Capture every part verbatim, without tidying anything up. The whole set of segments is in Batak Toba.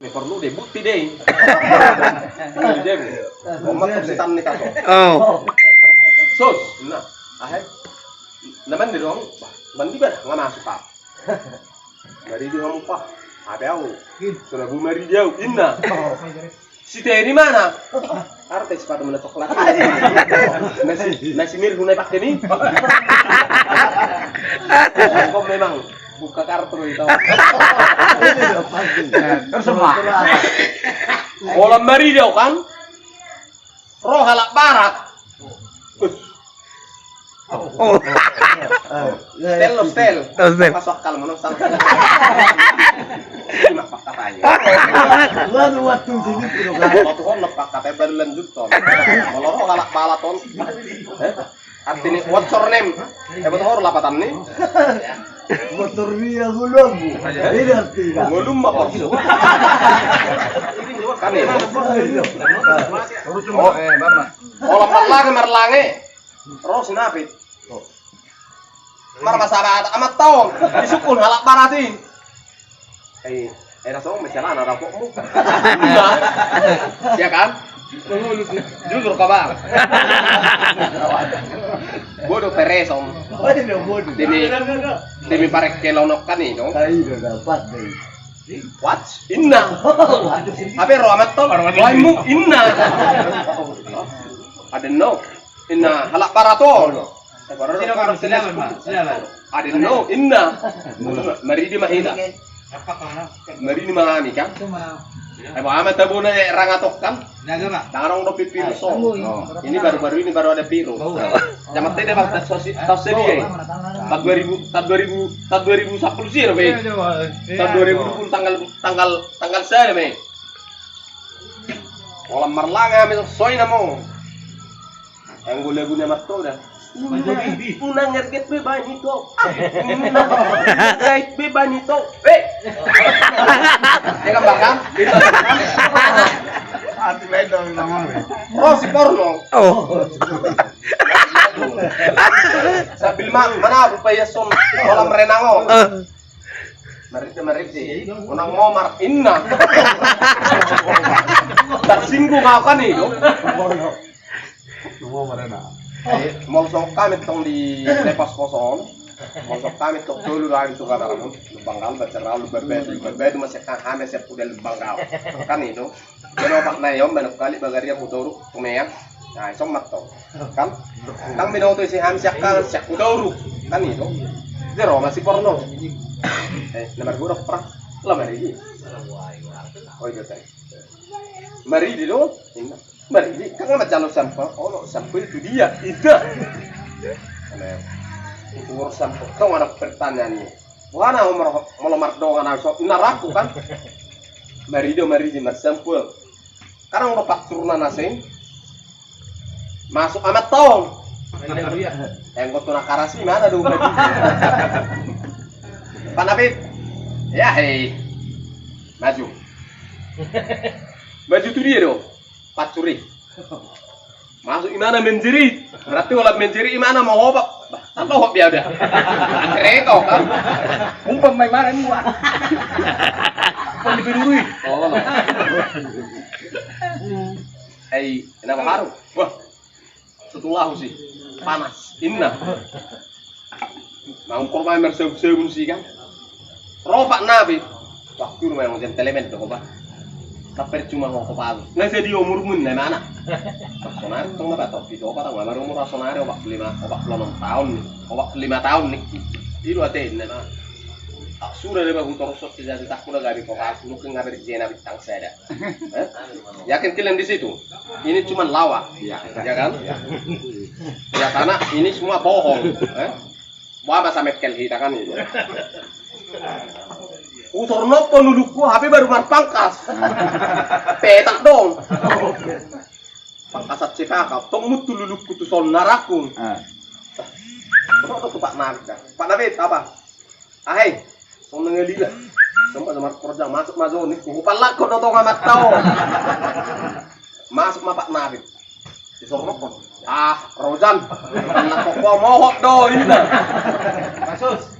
Ni porlu de, bukti de. Bukti de. Omat sitan ni kaso. Oh. Sus, na, ahe. Na mandi dong. Mandi bah, nga masuk, Pak. Maridi hamu, Pak. Ape au? Sona bu maridi au, inna. Siteni mana? Artis pada mana coklat. Nasi, nasi mirhu na pake ni. Kau memang buka kartu itu. Terus semua. Olam maridi au kan? Ro halak barat. Oh. Stel lo, stel. Oh, stel. Masuk akal, mana salah. Ini mah fakta aja. Lalu waktu sini, gitu kan. Waktu kau lepak, katanya baru lanjut, Tom. Kalau ro halak barat, Tom. Eh? Artinya, what's your name? Eh, betul, lapatan nih. Motor dia gulung. Ini artinya. Gulung apa? Kan ini. Oh, eh, Bama. Olam marlange, marlange. Ro si Napit. Marmasalah amat taon. Disukun halak barat i. Eh, eh, na songon ma siala na rapokmu. Iya kan? Jujur kau, Bang. Bodo peresong. Demi, demi parek kelonok kan itu. What? Inna. Apa ro amat taon? Waimu inna. Ada no. Inna halak barat on. Adin no, inna. Maridi ma hita. Maridi ma hami kan. Ae, amat tabona, eh, rangatok kan. Tangarong do pipir so. Ini baru-baru ini baru ada virus. Zaman tadi bang, tas sosi, tas sedia. Tahun dua ribu, tahun dua ribu, tahun dua ribu sepuluh sih, Robe. Tahun dua ribu dua puluh tanggal, tanggal, tanggal saya, Mei. Olam marlange, Mei, soi namo. Anggo lagu ni amat taon da. Unang, unang erget be bani to. Unang gait be bani to. Eh. Ya kan, Bang, kan? Itu. Hati baik dong, Bang. Ro si porno. Oh. Sambil ma-, mana bupa ya son. Kolam renang, oh. Maridi, maridi. Unang momar, inna. Tersinggung au kan itu. Molo songon hami tong di Lepas Kosong, molo songon hami tong tolu do hami suka dalam Lumban Gaol, Banjar Laon, Lumban Batu, Lumban Batu masih kan hami siap udah Lumban Gaol. Kan itu. Jadi opat na i on, Banok Kali, Bagaria, Huta Uruk, Tumea. Nah, i son ma tong. Kan? Kan binoto isi hami siap kan, siap Huta Uruk. Kan itu. Jadi ro ma si porno. Eh, nomor buruk pra. Lah, maridi. Oh, itu tadi. Maridi lo. Inna. Maridi, kan nga manjalo sampel, olo sampel tu dia, ida. Itu ro sampel, tong ada pertanyaan ni. Buhana molo mardongan au so, inna raku kan. Maridi, maridi, marsampel. Kadang ro paturna na seng. Masuk amat taon. Enggo tu na karasi mana do. Pak Napit. Ya hei. Maju. Maju tu dia do. Pancuri. Masuk imana menjerit. Berarti olam menjerit imana mau hobak. Bah, apa hobak dia udah? Kereta kan. Umpan main mana ini, Wak? Umpan di peduri. Oh. Hei, kenapa harum? Wah. Setulahu si. Panas. Inna. Mangkor ma mersebun-sebun si kan. Ro Pak Napit. Wah, tu rumah yang gentleman tu, Pak. Tapi cuma mau ke Pak. Nggak jadi umurmu, nggak mana. Sonari tong na topi do, Pak, tong na umur sonari opat puluh lima, opat puluh enam tahun ni. Opat puluh lima tahun ni. Itu ate, nggak mana. Tak sudah dia bangun terus, jadi tak sudah gak di kota, mungkin nggak berjena bintang saya dah. Eh? Yakin kalian di situ? Ini cuma lawak. Iya, iya. Ya kan? Iya. Ya, karena ini semua bohong. Eh? Wah, masa mekel hita kan ini. Usor nopo lulukku, hape baru marpangkas. Petak dong. Pangkasan C K K, tong mutu lulukku tu son narakku. Ah. Berapa tu Pak Napit dah? Pak Napit, apa? Ahai, songon na ngalila. Songon na markorja, masuk ma jo ni. Hupallakkon do tong amat taon. Masuk ma Pak Napit. Disornokkon. Ah, rojan. Hupallakkon, mohot do, inna. Kasus.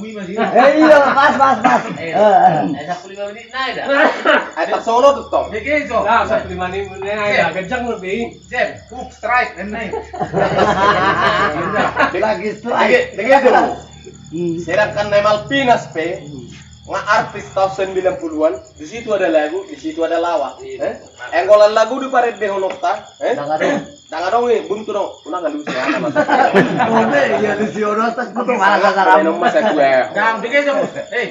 Mui masih. Eh, iya, pas, pas, pas. Eh, eh, eh, sampulu lima menit nai da. Eh, tak solo tu tong. Dege jo. Nah, sampulu lima menit nai da. Kencang lebih. Jeb, hook strike, nai. Lagi strike. Dege, dege jo. Hmm. Sedangkan Nemal Pinas pe, hmm, nga artis tahun sembilan puluhan, di situ ada lagu, di situ ada lawak. Iya. Eh? Enggolan lagu diparendehononta, eh? Dang adong. Dang adong i, buntu do. Unang alusi, ana masa. Oke, iya, alusi ono, tak kutu. Masa, masa, masa, masa gue. Dang, dege jo. Eh.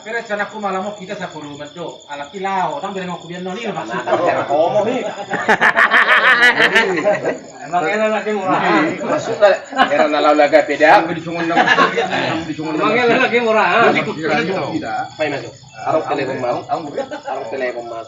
Tapi rencanaku malam mau kita sapu rumah do. Alak i lao, dang bilang aku biar nol i, maksud. Nah, homo hi. Emang enak lagi murah. Masuk lah. Era na lao laga peda. Emang enak lagi murah. Main aja. Taruh telepon mau. Taruh telepon mau.